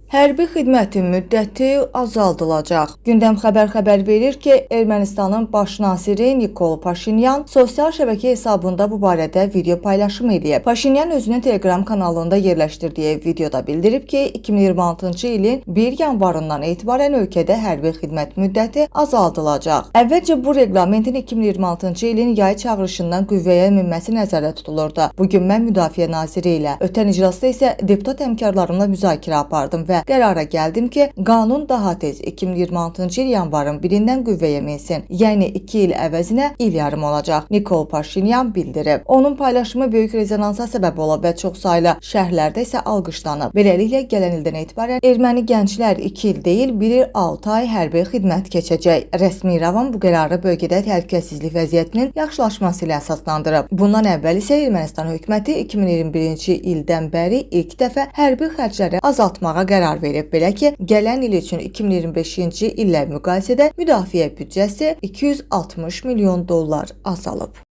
Hərbi xidmətin müddəti azaldılacaq. Gündəm xəbər xəbər verir ki, Ermənistanın baş naziri Nikol Paşinyan sosial şəbəkə hesabında bu barədə video paylaşım eləyib. Paşinyan özünün Telegram kanalında yerləşdirdiyi videoda bildirib ki, 2026-cı ilin 1 yanvarından etibarən ölkədə hərbi xidmət müddəti azaldılacaq. Əvvəlcə bu reqlamentin 2026-cı ilin yay çağırışından qüvvəyə minməsi nəzərdə tutulurdu. Bu gün mən Müdafiə naziri ilə, ötən iclasda isə deputat həmkarlarımla müzakirə apardım və qərara gəldim ki, qanun daha tez 2026-cı il yanvarın 1-dən qüvvəyə minsin. Yəni 2 il əvəzinə il yarım olacaq. Nikol Paşinyan bildirib. Onun paylaşımı böyük rezonansa səbəb olub və çoxsaylı şərhlərdə isə alqışlanıb. Beləliklə gələn ildən etibarən erməni gənclər 2 il deyil, 1 il 6 ay hərbi xidmət keçəcək. Rəsmi İrəvan bu qərarı bölgədə təhlükəsizlik vəziyyətinin yaxşılaşması ilə əsaslandırıb. Bundan əvvəl isə Ermənistan hökuməti 2021-ci ildən bəri ilk dəfə hərbi xərcləri azaltmağa qərar verib. Belə ki, gələn il üçün 2025-ci illə müqayisədə müdafiə büdcəsi 260 milyon dollar azalıb.